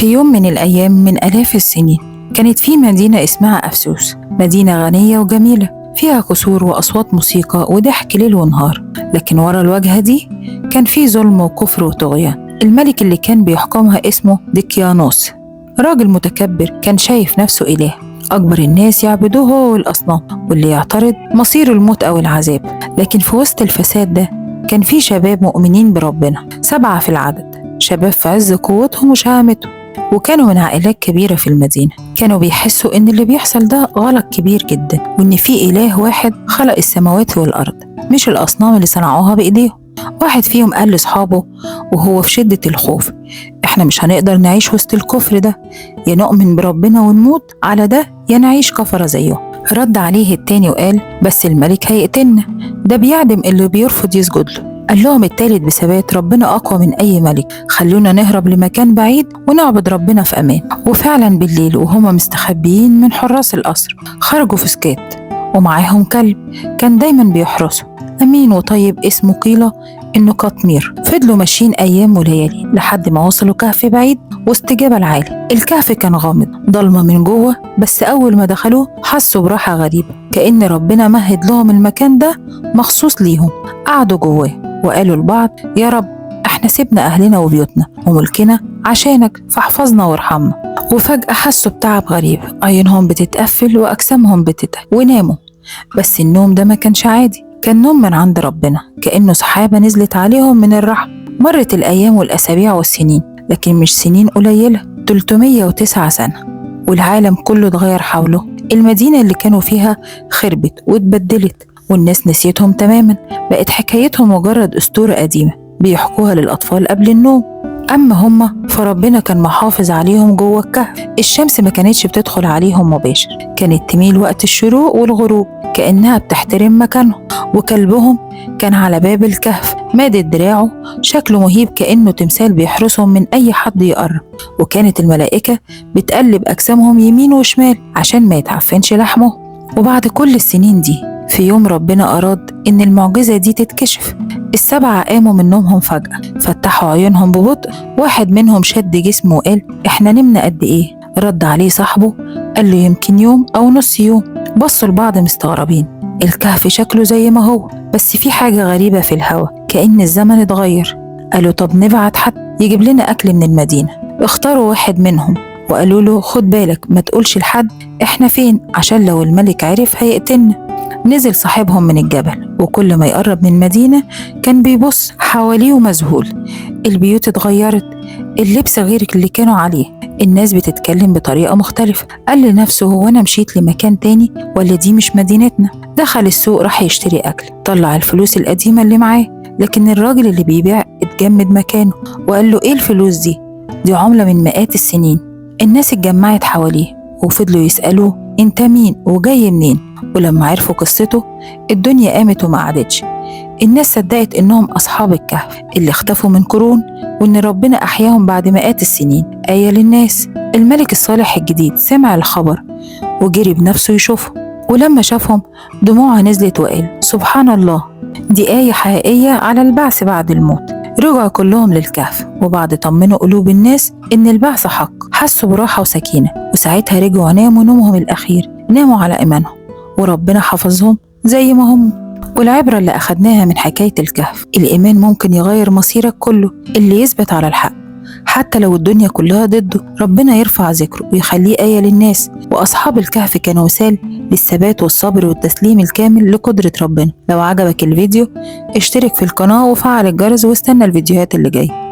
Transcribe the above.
في يوم من الأيام من آلاف السنين كانت في مدينة اسمها أفسوس، مدينة غنية وجميلة فيها قصور وأصوات موسيقى وضحك ليل ونهار. لكن ورا الواجهة دي كان في ظلم وكفر وطغيان. الملك اللي كان بيحكمها اسمه دقيانوس، راجل متكبر كان شايف نفسه إله، أكبر الناس يعبدوه هو والأصنام، واللي يعترض مصيره الموت أو العذاب. لكن في وسط الفساد ده كان في شباب مؤمنين بربنا، 7 في العدد، شباب في عز قوتهم وشهامتهم، وكانوا من عائلات كبيرة في المدينة. كانوا بيحسوا إن اللي بيحصل ده غلط كبير جدا، وإن في إله واحد خلق السماوات والأرض، مش الأصنام اللي صنعوها بإيديهم. واحد فيهم قال لأصحابه وهو في شدة الخوف: إحنا مش هنقدر نعيش وسط الكفر ده، يا نؤمن بربنا ونموت على ده، يا نعيش كفرة زيهم. رد عليه التاني وقال: بس الملك هيقتلنا، ده بيعدم اللي بيرفض يسجد له. قال لهم التالت بثبات: ربنا أقوى من أي ملك، خلونا نهرب لمكان بعيد ونعبد ربنا في أمان. وفعلا بالليل وهما مستخبيين من حراس القصر خرجوا في سكات، ومعاهم كلب كان دايما بيحرسه، أمين وطيب، اسمه قيلة إنه قطمير. فضلوا ماشيين أيام وليالي لحد ما وصلوا كهف بعيد وسط جبل عالي. الكهف كان غامض، ضلمة من جوه، بس أول ما دخلوه حسوا براحة غريبة، كأن ربنا مهد لهم المكان ده مخصوص ليهم. قعدوا جواه وقالوا لبعض: يا رب احنا سيبنا أهلنا وبيوتنا وملكنا عشانك، فاحفظنا وارحمنا. وفجأة حسوا بتعب غريب، عيونهم بتتقفل وأجسامهم بتتعب، وناموا. بس النوم ده ما كانش عادي، كان نوم من عند ربنا، كأنه سحابة نزلت عليهم من الرحمة. مرت الأيام والأسابيع والسنين، لكن مش سنين قليلة، 309 سنة، والعالم كله اتغير حوله. المدينة اللي كانوا فيها خربت واتبدلت، والناس نسيتهم تماما، بقت حكايتهم مجرد أسطورة قديمة بيحكوها للأطفال قبل النوم. أما هما فربنا كان محافظ عليهم جوه الكهف. الشمس ما كانتش بتدخل عليهم مباشر، كانت تميل وقت الشروق والغروب كأنها بتحترم مكانهم. وكلبهم كان على باب الكهف مادد دراعه، شكله مهيب كأنه تمثال بيحرسهم من أي حد يقرب. وكانت الملائكة بتقلب أجسامهم يمين وشمال عشان ما يتعفنش لحمه. وبعد كل السنين دي في يوم ربنا أراد إن المعجزة دي تتكشف. 7 قاموا من نومهم فجأة، فتحوا عيونهم ببطء. واحد منهم شد جسمه وقال: إحنا نمنا قد إيه؟ رد عليه صاحبه قال له: يمكن يوم أو نص يوم. بصوا لبعض مستغربين، الكهف شكله زي ما هو، بس في حاجة غريبة في الهوا، كأن الزمن اتغير. قالوا: طب نبعت حد يجيب لنا أكل من المدينة. اختاروا واحد منهم وقالوا له: خد بالك ما تقولش لحد إحنا فين، عشان لو الملك عرف هيقتلنا. نزل صاحبهم من الجبل، وكل ما يقرب من المدينة كان بيبص حواليه ومذهول. البيوت اتغيرت، اللبس غير اللي كانوا عليه، الناس بتتكلم بطريقة مختلفة. قال لنفسه: هو أنا مشيت لمكان تاني ولا دي مش مدينتنا؟ دخل السوق راح يشتري أكل، طلع الفلوس القديمة اللي معاه، لكن الراجل اللي بيبيع اتجمد مكانه وقال له: إيه الفلوس دي؟ دي عملة من مئات السنين. الناس اتجمعت حواليه وفضلوا يسألوه: أنت مين وجاي منين؟ ولما عرفوا قصته الدنيا قامت وما قعدتش. الناس صدقت إنهم أصحاب الكهف اللي اختفوا من قرون، وإن ربنا أحياهم بعد مئات السنين. آية للناس. الملك الصالح الجديد سمع الخبر وجري بنفسه يشوفه، ولما شافهم دموعه نزلت وقال: سبحان الله، دي آية حقيقية على البعث بعد الموت. رجعوا كلهم للكهف، وبعد طمنوا قلوب الناس إن البعث حق، حسوا براحة وسكينة. وساعتها رجعوا ناموا نومهم الأخير، ناموا على إيمانهم، وربنا حفظهم زي ما هم. والعبرة اللي أخدناها من حكاية الكهف: الإيمان ممكن يغير مصيرك كله. اللي يثبت على الحق حتى لو الدنيا كلها ضده، ربنا يرفع ذكره ويخليه آية للناس. وأصحاب الكهف كانوا مثال للثبات والصبر والتسليم الكامل لقدرة ربنا. لو عجبك الفيديو اشترك في القناة وفعل الجرس واستنى الفيديوهات اللي جاية.